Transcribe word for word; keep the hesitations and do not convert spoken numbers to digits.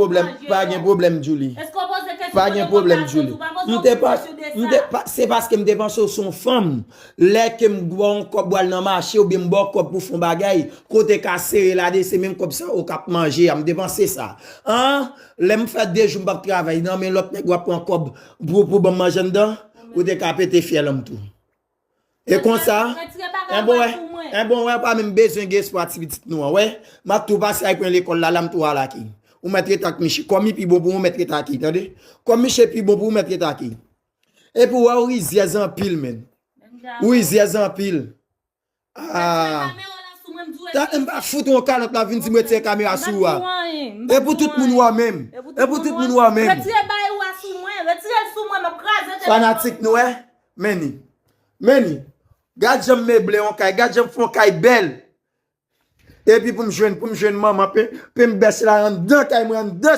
Pwoblèm, pa gen pwoblèm, Julie. Pa gen pwoblèm, Julie. M te pa, m te pa, se paske m te panse w se yon fanm. Lè ke m ba w yon kòb w al nan mache, oubyen m ba w kòb pou fè yon bagay, kote ka sere la de, se menm kòb sa ou k ap manje a, m te panse sa. An, lè m fè de jou m p ap travay, nan men lòt nèg w ap pran kòb pou, pou ban m manje anndan, ou te ka pete fyèl an m tou. E konsa, en bon, wè, en bon, wè, pa menm bezwen gen espwa ti pitit nou an, wè. M ap tou pase al pran lekòl la, la m tou al aki. Ou mèt ret ak Miche. Kòm li pi bon pou ou, mèt ret aki, tande? Kòm Miche pi bon pou ou, mèt ret aki. Epi ou wè, ou rizyèz anpil, menn. Ou rizyèz anpil. Ah. Tande, m pa fout yon kalòt la vin di m retire kamera sou ou a. E pou tout moun wè menm. E pou tout moun wè menm. Retire bay ou a sou mwen. Retire l sou mwen, m ap kraze telefòn. Fanatik nou, wè. Menni. Menni. Gad jan m meble yon kay, gad jan m fè yon kay bèl. Epi pou m jwenn, pou m jwenn manman, pe, pe m bèche la anndan kay mwen, anndan